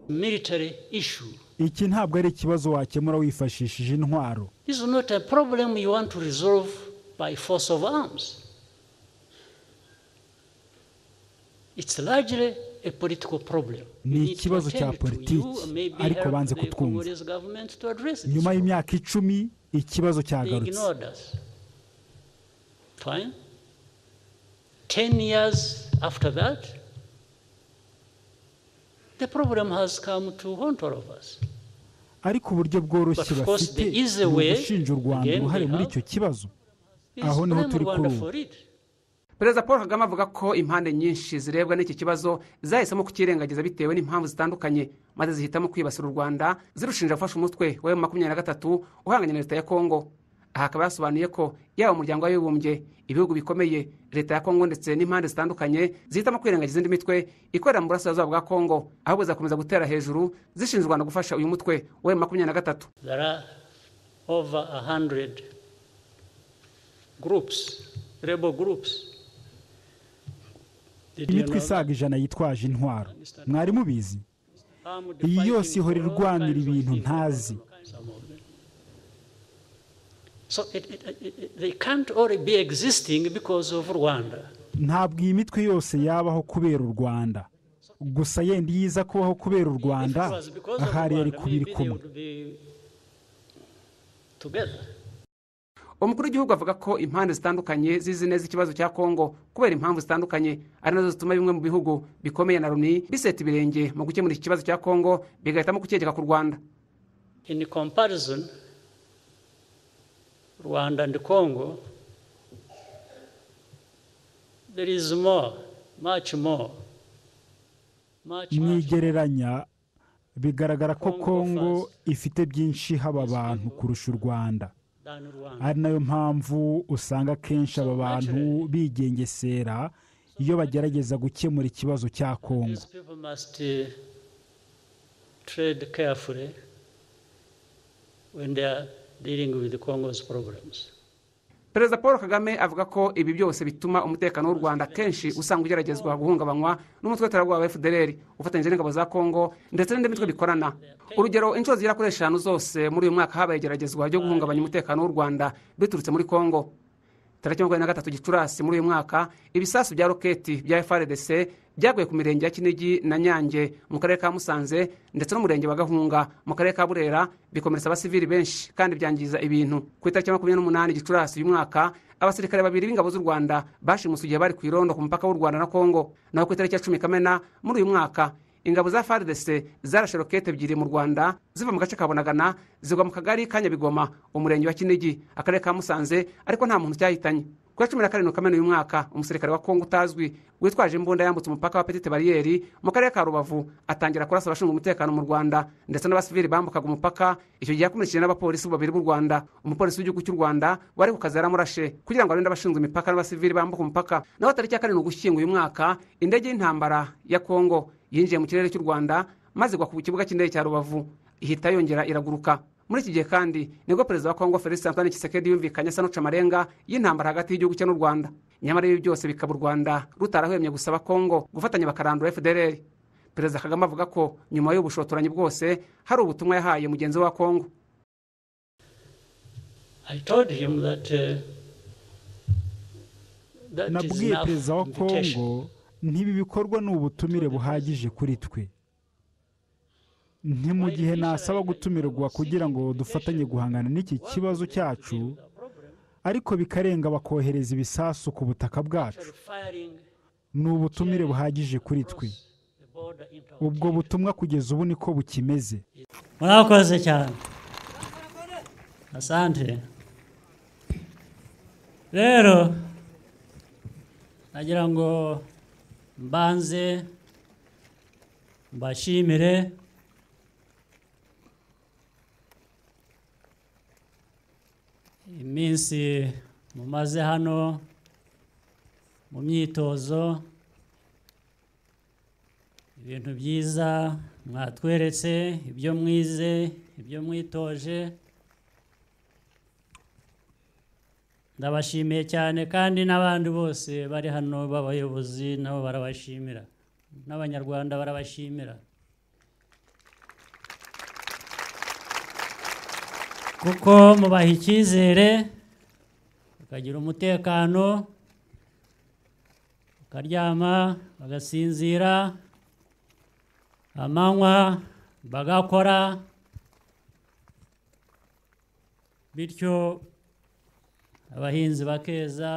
Military issue. Iki ntabwo ari ikibazo wakemura wifashishije intwaro. This is not a problem you want to resolve by force of arms. It's largely a political problem. Ni ikibazo cya politiki, ariko banze kutwumva. Nyuma y'imyaka 10 ikibazo cyagarutse. Fine. 10 years after that, the problem has come to haunt all of us. Ariko uburyo bworoshye bafite ni ugushinja u Rwanda uruhare muri icyo kibazo. Aho niho turi kuri ubu. Perezida Paul Kagame avuga ko impande nyinshi zirebwa n'iki kibazo zahisemo kukirengagiza bitewe n'impamvu zitandukanye, maze zihitamo kwibasira u Rwanda zirushinja gufasha umutwe wa M23 uhanganye na leta ya Kongo. Aha akaba yasobanuye ko yaba umuryango w'abibumbye, ibihugu bikomeye, leta ya Kongo ndetse n'impande zitandukanye zihitamo kwirengagiza indi mitwe ikorera mu burasirazuba bwa Kongo, ahubwo zigakomeza gutera hejuru zishinja u Rwanda gufasha uyu mutwe wa M23. There are over 100 groups, rebel groups. Imitwe isaga 100 yitwaje intwaro. Mwari mubizi? Iyi yose ihora irwanira ibintu ntazi. So they can't all be existing because of Rwanda. Ntabwo iyi mitwe yose yabaho kubera u Rwanda. Gusa yenda yiza kubaho kubera u Rwanda, ahari yari kubiri kumwe. Umukuru w'igihugu avuga ko impande zitandukanye zizi neza ikibazo cya Kongo kubera impamvu zitandukanye, ari nazo zituma bimwe mu bihugu bikomeye na Loni biseta ibirenge mu gukemura iki kibazo cya Kongo, bigahitamo kucyegeka ku Rwanda. In comparison, Rwanda and Congo, there is more, much more. Mwigereranya bigaragara ko Kongo ifite byinshi haba abantu kurusha u Rwanda. Ari nayo mpamvu usanga kenshi aba bantu bigengesera iyo bagerageza gukemura ikibazo cya Kongo. Tread carefully when they are dealing with the Congo's problems. Perezida Paul Kagame avuga ko ibi byose bituma umutekano w'u Rwanda kenshi usanga ugeragezwa guhungabanywa n'umutwe w'iterabwoba wa FDLR ufatanyije n'ingabo za Kongo ndetse n'indi mitwe bikorana. Urugero, inshuro zigera kuri 5 zose muri uyu mwaka habaye igeragezwa ryo guhungabanya umutekano w'u Rwanda biturutse muri Kongo. Tariki 23 Gicurasi muri uyu mwaka, ibisasu bya roketi bya FARDC byaguye ku mirenge ya Kinigi na Nyange mu karere ka Musanze ndetse n'umurenge wa Gahunga mu karere ka Burera, bikomeretsa abasivili benshi kandi byangiza ibintu. Ku itariki 28 Gicurasi uyu mwaka, abasirikare babiri b'ingabo z'u Rwanda bashimuswe igihe bari ku irondo ku mupaka w'u Rwanda na Kongo. Naho ku itariki ya 10 Kamena muri uyu mwaka, ingabo za FARDC zarashe roketi 2 mu Rwanda ziva mu gace ka Bunagana zigwa mu kagari ka Nyabigoma, umurenge wa Kinigi, akarere ka Musanze, ariko nta muntu cyahitanye. Ku ya 17 Kamena uyu mwaka, umusirikare wa Kongo utazwi witwaje imbunda yambutse umupaka wa Petite Barriere mu karere ka Rubavu atangira kurasa abashinzwe umutekano mu Rwanda ndetse n'abasivili bambukaga umupaka. Icyo gihe yakomerekeye n'abapolisi babiri b'u Rwanda. Umupolisi w'igihugu cy'u Rwanda wari ku kazi yaramurashe kugira ngo arinde abashinzwe imipaka n'abasivili bambuka umupaka. Naho tariki ya 7 Ugushyingo uyu mwaka, indege y'intambara ya Kongo yinjiye mu kirere cy'u Rwanda maze igwa ku kibuga cy'indege cya Rubavu, ihita yongera iraguruka. Muri iki gihe kandi nibwo perezida wa Kongo Felix Antoine Tshisekedi yumvikanye asa n'uca amarenga y'intambara hagati y'igihugu cye n'u Rwanda. Nyamara ibi byose bikaba u Rwanda rutarahwemye gusaba Kongo gufatanya bakarandura FDLR. Perezida Kagame avuga ko nyuma y'ubushotoranyi bwose hari ubutumwa yahaye mugenzi wa Kongo. I told him that that is Nabwiye perezida wa Kongo ntibi bikorwa ni ubutumire buhagije kuri twe. Nti mu gihe nasaba gutumirwa kugira ngo dufatanye guhangana n'iki kibazo cyacu, ariko bikarenga bakohereza ibisasu ku butaka bwacu, ni ubutumire buhagije kuri twe. Ubwo butumwa kugeza ubu niko bukimeze. Murakoze cyane. Asante. Rero nagira ngo mbanze mbashimire iminsi mumaze hano mu myitozo, ibintu byiza mwatweretse, ibyo mwize, ibyo mwitoje. Ndabashimiye cyane, kandi n'abandi bose bari hano b'abayobozi nabo barabashimira, n'abanyarwanda barabashimira. Kuko mubaha icyizere, bakagira umutekano, bakaryama, bagasinzira, amanywa bagakora, bityo abahinzi bakeza,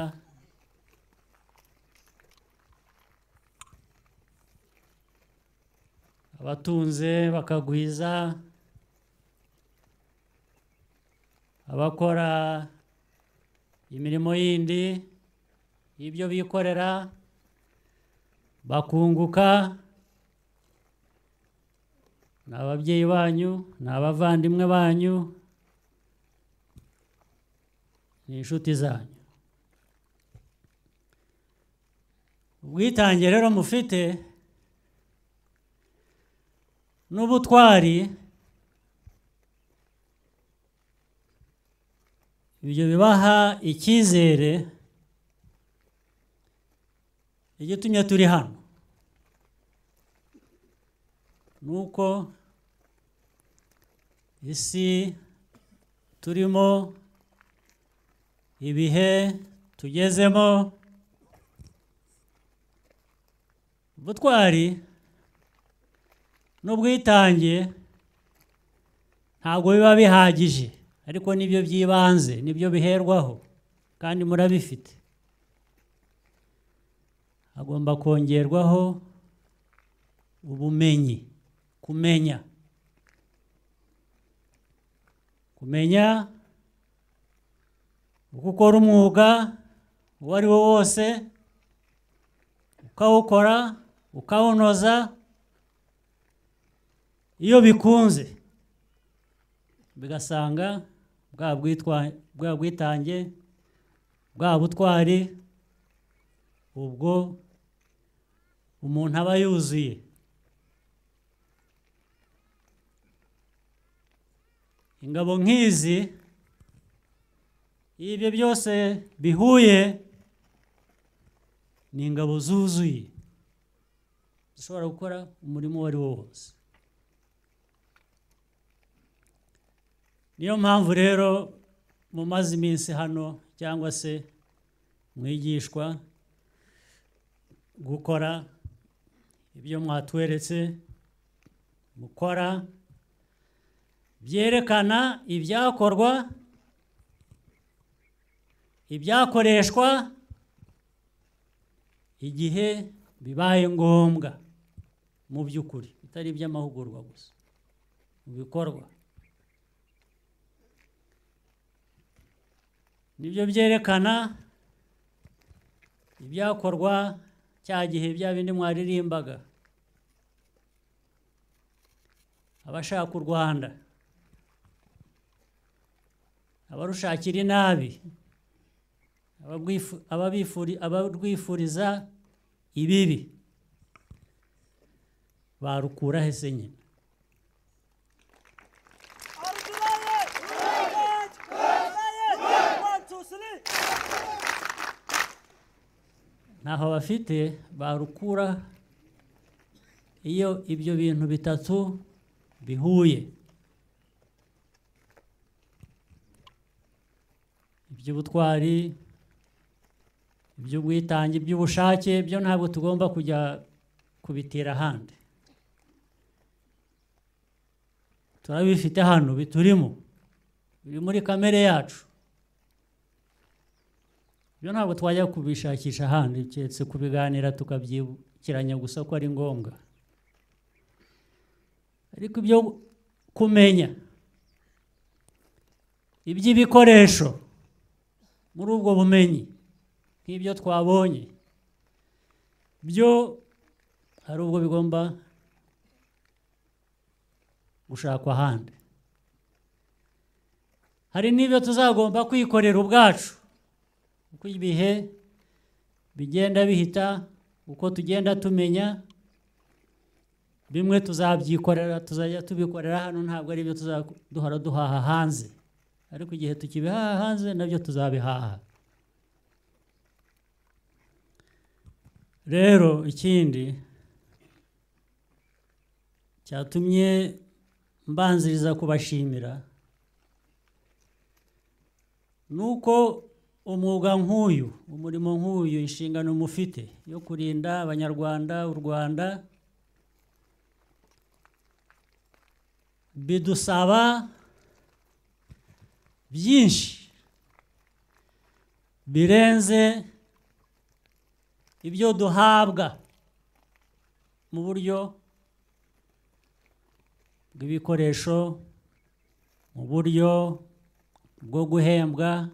abatunze bakagwiza, abakora imirimo yindi ibyo bikorera bakunguka. Ni ababyeyi banyu, ni abavandimwe banyu, ni inshuti zanyu. Ubwitange rero mufite n'ubutwari, ibyo bibaha icyizere. Igitumye turi hano nuko isi turimo, ibihe tugezemo, ubutwari n'ubwitange ntabwo biba bihagije, ariko nibyo by'ibanze, nibyo biherwaho, kandi murabifite. Hagomba kongerwaho ubumenyi, kumenya uko ukora umwuga uwo ari wo wose, ukawukora ukawunoza. Iyo bikunze bigasanga bwa bwitange, bwa butwari, ubwo umuntu aba yuzuye. Ingabo nk'izi, ibyo byose bihuye, ni ingabo zuzuye zishobora gukora umurimo uwo ari wo wose. Niyo mpamvu rero mumaze iminsi hano, cyangwa se mwigishwa gukora ibyo mwatweretse mukora, byerekana ibyakorwa, ibyakoreshwa igihe bibaye ngombwa mu by'ukuri, bitari iby'amahugurwa gusa, mu bikorwa. Nibyo byerekana ibyakorwa cya gihe bya bindi mwaririmbaga, abashaka u Rwanda, abarushakira inabi, abarwifuriza ibibi, barukura hese nyine. Ntaho bafite barukura iyo ibyo bintu bitatu bihuye: iby'ubutwari, iby'ubwitange, iby'ubushake. Byo ntabwo tugomba kujya kubitira ahandi, turabifite hano, biturimo, biri muri kamere yacu. Byo ntabwo twajya kubishakisha ahandi, keretse kubiganira tukabyibukiranya gusa ko ari ngombwa. Ariko ibyo kumenya iby'ibikoresho muri ubwo bumenyi nk'ibyo twabonye, byo hari ubwo bigomba gushakwa ahandi. Hari n'ibyo tuzagomba kwikorera ubwacu, uko ibihe bigenda bihita, uko tugenda tumenya, bimwe tuzabyikorera, tuzajya tubikorera hano, ntabwo ari ibyo tuzaduhora duhaha hanze, ariko igihe tukibihaha hanze nabyo tuzabihaha. Rero ikindi cyatumye mbanziriza kubashimira Nuko umwuga nk'uyu, umurimo nk'uyu, inshingano mufite yo kurinda Abanyarwanda, u Rwanda, bidusaba byinshi birenze ibyo duhabwa mu buryo bw'ibikoresho, mu buryo bwo guhembwa,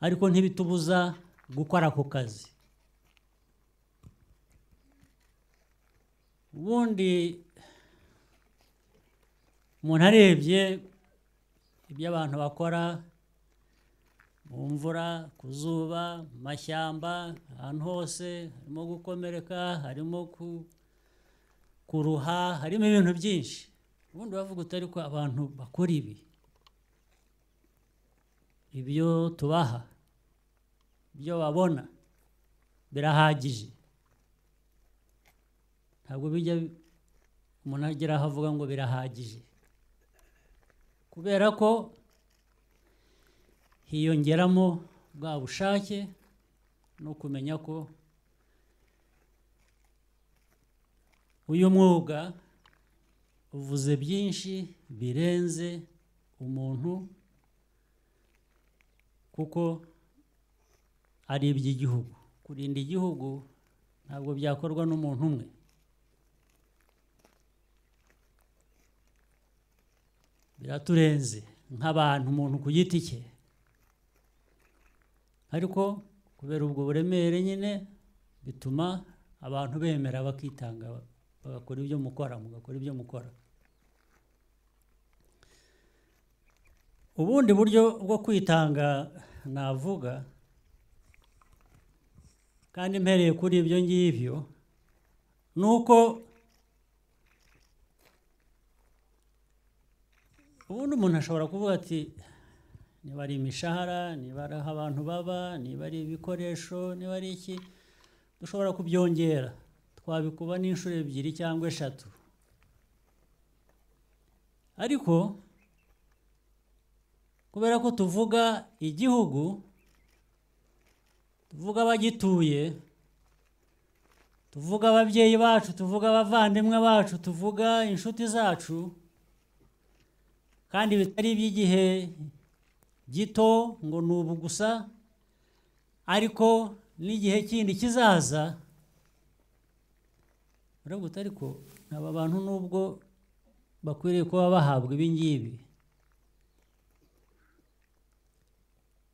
ariko ntibitubuza gukora ako kazi. Ubundi umuntu arebye ibyo abantu bakora mu mvura, ku zuba, mu mashyamba, ahantu hose harimo gukomereka, harimo kuruha, harimo ibintu byinshi. Ubundi bavuga utari ko abantu bakora ibi, ibyo tubaha, ibyo babona birahagije. Ntabwo bijya umuntu agera aho avuga ngo birahagije, kubera ko hiyongeramo bwa bushake no kumenya ko uyu mwuga uvuze byinshi birenze umuntu, kuko ari iby'igihugu. Kurinda igihugu ntabwo byakorwa n'umuntu umwe. Biraturenze nk'abantu, umuntu ku giti cye. Ariko kubera ubwo buremere nyine bituma abantu bemera bakitanga, bagakora ibyo mukora, mugakora ibyo mukora. Ubundi buryo bwo kwitanga navuga, kandi mpereye kuri ibyo ngibyo, nuko ubundi umuntu ashobora kuvuga ati niba ari imishahara, niba ari aho abantu baba, niba ari ibikoresho, niba ari iki, dushobora kubyongera, twabikuba n'inshuro 2 cyangwa 3. Ariko kubera ko tuvuga igihugu, tuvuga abagituye, tuvuga ababyeyi bacu, tuvuga abavandimwe bacu, tuvuga inshuti zacu, kandi bitari iby'igihe gito ngo ni ubu gusa, ariko n'igihe kindi kizaza. Uravuga ariko aba bantu nubwo bakwiriye kuba bahabwa ibi ngibi,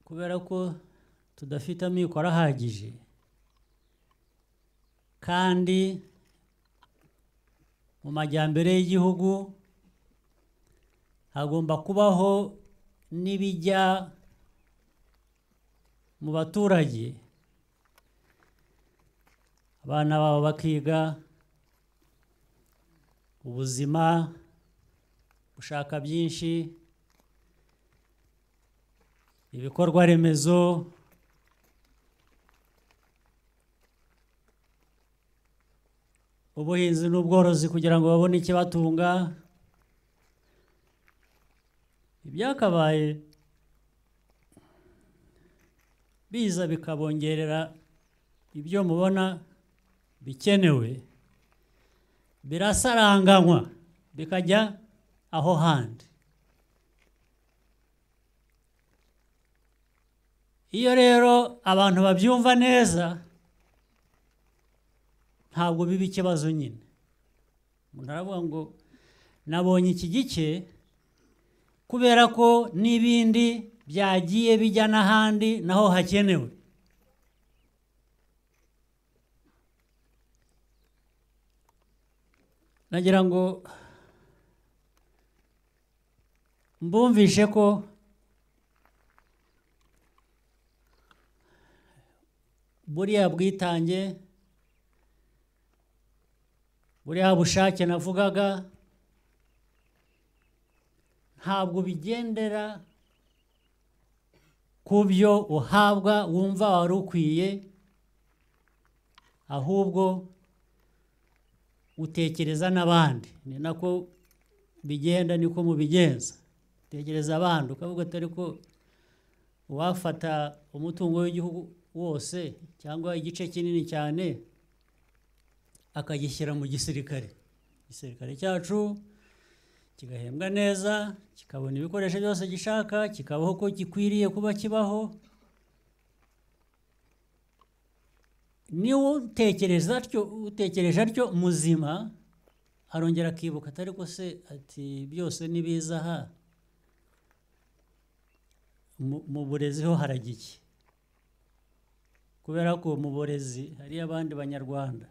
kubera ko tudafite amikoro ahagije, kandi mu majyambere y'igihugu hagomba kubaho n'ibijya mu baturage, abana babo bakiga, ubuzima bushaka byinshi, ibikorwa remezo, ubuhinzi n'ubworozi kugira ngo babone ikibatunga. Ibyakabaye biza bikabongerera ibyo mubona bikenewe, birasaranganywa bikajya aho handi. Iyo rero abantu babyumva neza, ntabwo biba ikibazo nyine. Umuntu aravuga ngo nabonye iki gice kubera ko n'ibindi byagiye bijya n'ahandi naho hakenewe. Nagira ngo mbumvishe ko buriya bwitange, buriya bushake navugaga, ntabwo bigendera ku byo uhabwa wumva wari ukwiye, ahubwo utekereza n'abandi. Ni nako bigenda, niko mubigenza, utekereza abandi ukavuga atari ko Uwafata umutungo w'igihugu wose cyangwa igice kinini cyane akagishyira mu gisirikare, igisirikare cyacu kigahembwa neza, kikabona ibikoresho byose gishaka, kikabaho uko gikwiriye kuba kibaho. Niba utekereza atyo, utekereje atyo muzima, arongera akibuka atari ko se ati byose nibiza aha, mu burezi ho harajya iki? Kubera ko mu burezi hari abandi banyarwanda,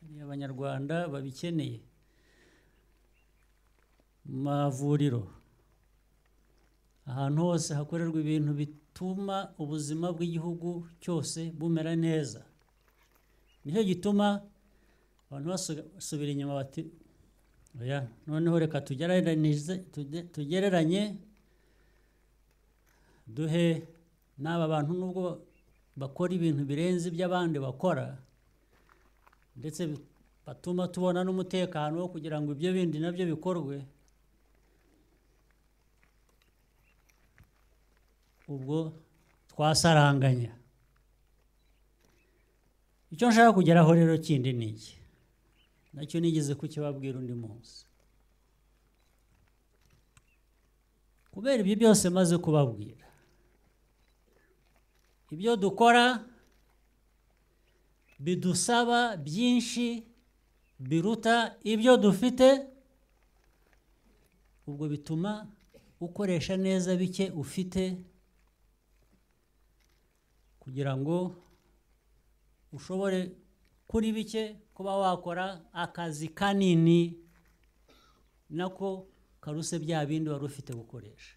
hari abanyarwanda babikeneye. Mu mavuriro, ahantu hose hakorerwa ibintu bituma ubuzima bw'igihugu cyose bumera neza. Nicyo gituma abantu basubira inyuma bati oya, noneho reka tugereranye, duhe n'aba bantu nubwo bakora ibintu birenze iby'abandi bakora, ndetse batuma tubona n'umutekano wo kugira ngo ibyo bindi nabyo bikorwe. Ubwo twasaranganya. Icyo nshaka kugeraho rero kindi ni iki, nacyo nigeze kukibabwira undi munsi. Kubera ibyo byose maze kubabwira, ibyo dukora bidusaba byinshi biruta ibyo dufite, ubwo bituma ukoresha neza bike ufite kugira ngo ushobore kuri bike kuba wakora akazi kanini nako karuse bya bindi wari ufite gukoresha.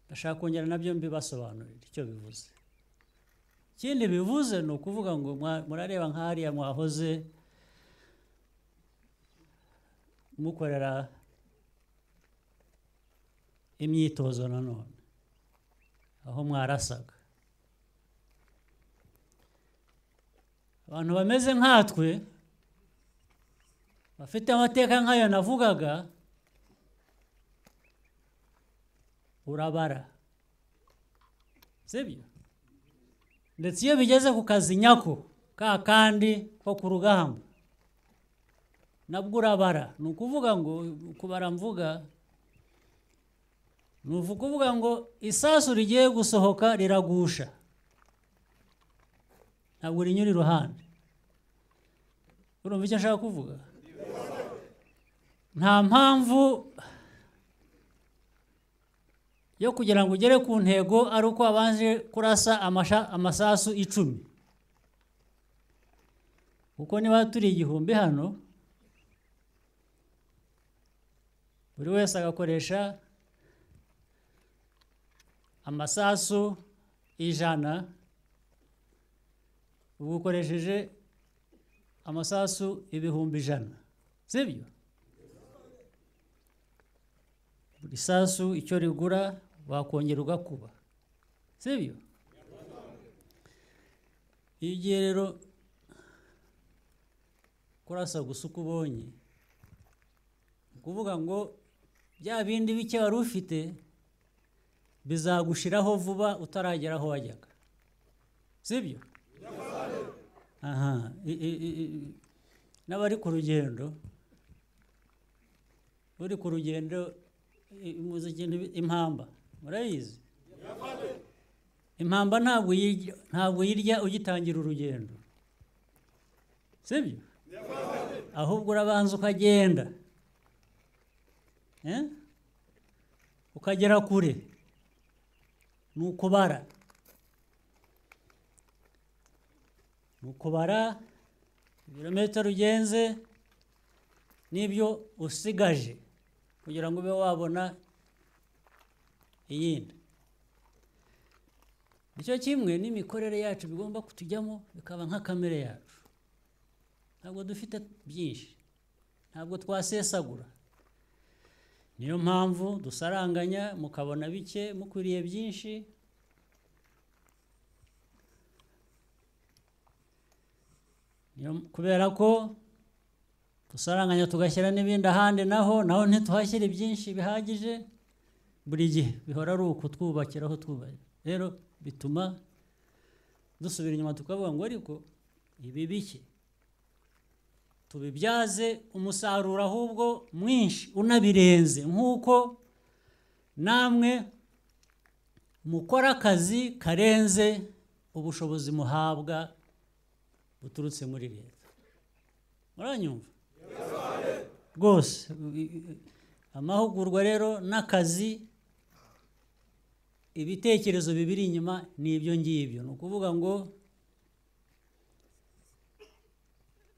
Ndashaka kongera nabyo mbibasobanurira icyo bivuze. Ikindi bivuze ni ukuvuga ngo murareba nk'ahariya mwahoze mukorera imyitozo nanone aho mwarasaga. Abantu bameze nkatwe bafite amateka nk'ayo navugaga, urabara, sibyo? Ndetse iyo bigeze ku kazi nyako ka kandi ko ku rugamba nabwo urabara. Ni ukuvuga ngo kubara mvuga ni ukuvuga ngo isasu rigiye gusohoka riragusha, ntabwo rinyura iruhande. Urumva icyo nshaka kuvuga? Nta mpamvu yo kugira ngo ugere ku ntego ari uko wabanje kurasa amasasu 10. Kuko niba turi 1000 hano, buri wese agakoresha amasasu 100, ubu ukoresheje amasasu 100,000, sibyo? Buri sasu icyo rigura wakongera ugakuba, sibyo? Iyo ugiye rero kurasa gusa uko ubonye, kuvuga ngo bya bindi bike wari ufite bizagushiraho vuba utaragera aho wajyaga, sibyo? Aha, n'abari ku rugendo, uri ku rugendo muzi ikintu impamba, murayizi? Impamba ntabwo yirya ugitangira urugendo, sibyo? Ahubwo urabanza ukagenda, ukagera kure. Ni ukubara, ni ukubara ibirometero ugenze n'ibyo usigaje kugira ngo ube wabona iyindi. Nicyo kimwe n'imikorere yacu bigomba kutujyamo bikaba nka kamere yacu. Ntabwo dufite byinshi, ntabwo twasesagura. Niyo mpamvu dusaranganya mukabona bike mukwiriye byinshi. Kubera ko dusaranganya tugashyira n'ibindi ahandi, naho ntituhashyire byinshi bihagije. Buri gihe bihora ari uku twubakiraho twubakira. Rero bituma dusubira inyuma tukavuga ngo ariko ibi bike tubibyaze umusaruro ahubwo mwinshi unabirenze, nk'uko namwe mukora akazi karenze ubushobozi muhabwa buturutse muri leta. Muranyumva rwose? Amahugurwa rero n'akazi, ibitekerezo bibiri inyuma ni ibyo ngibyo. Ni ukuvuga ngo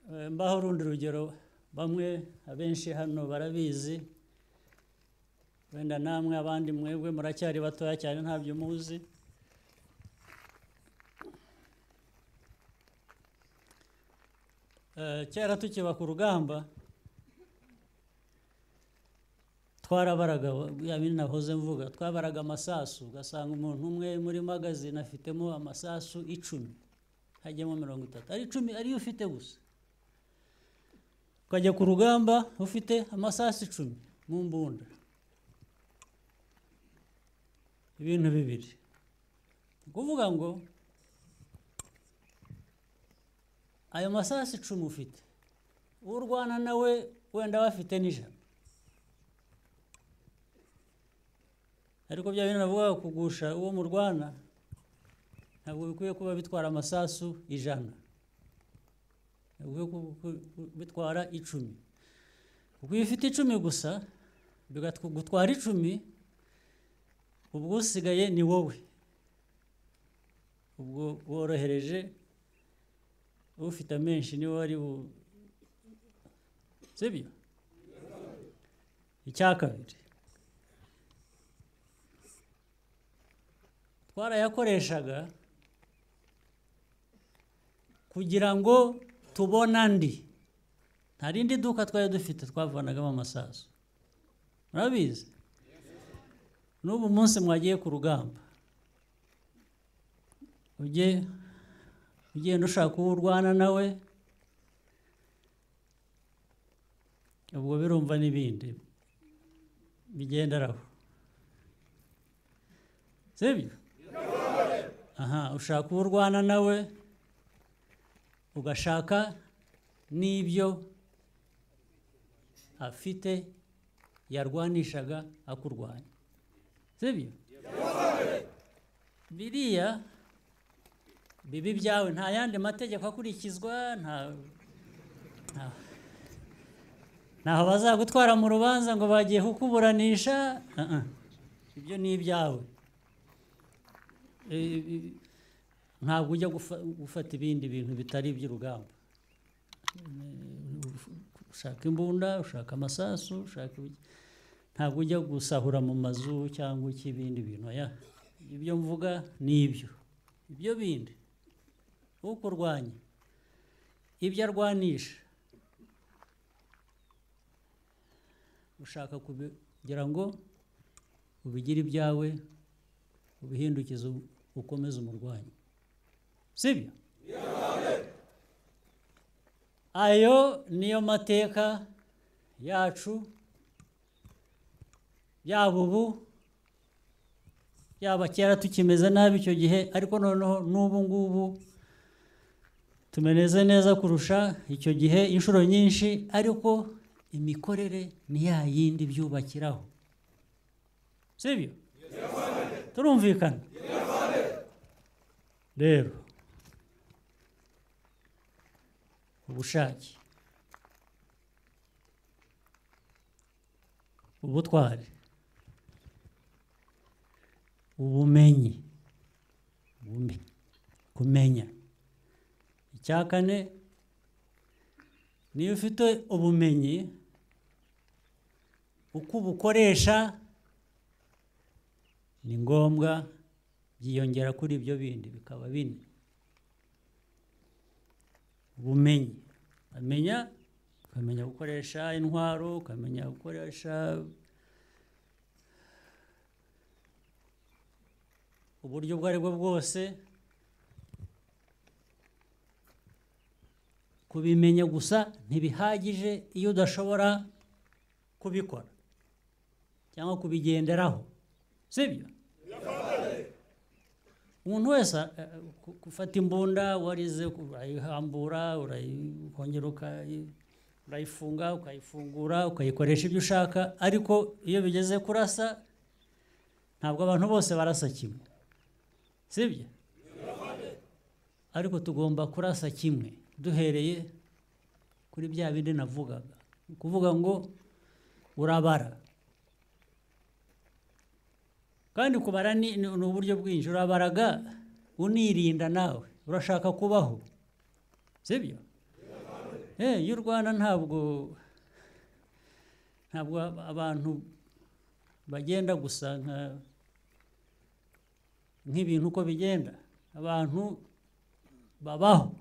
mbaho urundi rugero, bamwe abenshi hano barabizi, wenda namwe abandi mwebwe muracyari batoya cyane ntabyo muzi. Kera tukiba ku rugamba twarabaraga, ya bindi nahoze mvuga, twabaraga amasasu, ugasanga umuntu umwe muri magazine afitemo amasasu 10, hajyamo 30, ari 10 ariyo ufite gusa. Ukajya ku rugamba ufite amasasu 10 mu mbunda. Ibintu bibiri. Kuvuga ngo ayo masasu 10 ufite, urwana nawe wenda bafite n'ijana. Ariko bya bintu navuga kugusha uwo murwana ntabwo bikwiye kuba bitwara amasasu 100. Ntabwo bitwara 10. Kuko iyo ufite 10 gusa bigutwara 10, ubwo usigaye ni wowe. Ubwo worohereje ufite amenshi niwe wari sibyo? Icya kabiri, twarayakoreshaga kugira ngo tubone andi. Nta rindi duka twari dufite twavanagamo amasasu. Murabizi? N'ubu munsi mwagiye ku rugamba, ujye ugenda ushaka uwo urwana nawe, ubwo birumva n'ibindi bigenderaho, sibyo? Aha, ushaka uwo urwana nawe, ugashaka n'ibyo afite yarwanishaga akurwanya, sibyo? Biriya bibi byawe nta yandi mategeko akurikizwa, ntaho bazagutwara mu rubanza ngo bagiye kukuburanisha. Ibyo ni ibyawe. Ntabwo ujya gufata ibindi bintu bitari iby'urugamba. Ushaka imbunda, ushaka amasasu, ushaka, ntabwo ujya gusahura mu mazu cyangwa ikibindi bintu. Ibyo mvuga ni ibyo. Ibyo bindi ukurwanya, ibyo arwanisha, ushaka kugira ngo ubigire ibyawe, ubihindukize, ukomeze umurwanyi, sibyo? Ayo niyo mateka yacu, yaba ubu, yaba kera tukimeze nabi icyo gihe, ariko noneho n'ubu ngubu tumeneze neza kurusha icyo gihe inshuro nyinshi, ariko imikorere ni ya yindi byubakiraho, sibyo? Turumvikana? Rero ubushake, ubutwari, ubumenyi, kumenya. Icya kane, niyo ufite ubumenyi uko ubukoresha ni ngombwa, byiyongera kuri ibyo bindi bikaba bine. Ubumenyi, amenya, ukamenya gukoresha intwaro, ukamenya gukoresha uburyo ubwo aribwo bwose. Kubimenya gusa ntibihagije iyo udashobora kubikora cyangwa kubigenderaho. Sibyo? Umuntu wese gufata imbunda warize, urayihambura, urayikongera, urayifunga, ukayifungura, ukayikoresha ibyo ushaka, ariko iyo bigeze kurasa ntabwo abantu bose barasa kimwe, sibyo? Ariko tugomba kurasa kimwe duhereye kuri bya bindi navugaga, kuvuga ngo urabara. Kandi kubara ni uburyo bwinshi. Urabaraga unirinda, nawe urashaka kubaho, sibyo? Y'u Rwanda ntabwo abantu bagenda gusa nk'ibintu uko bigenda. Abantu babaho,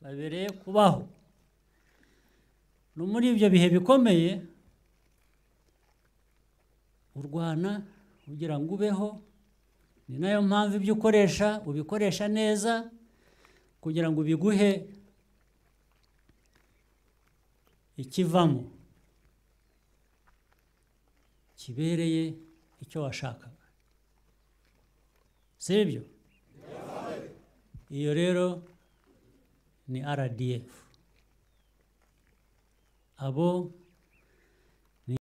babereye kubaho. No muri ibyo bihe bikomeye urwana kugira ngo ubeho. Ni nayo mpamvu ibyo ukoresha ubikoresha neza kugira ngo biguhe ikivamo kibereye icyo washakaga, sibyo? Iyo rero ni RDF. Abo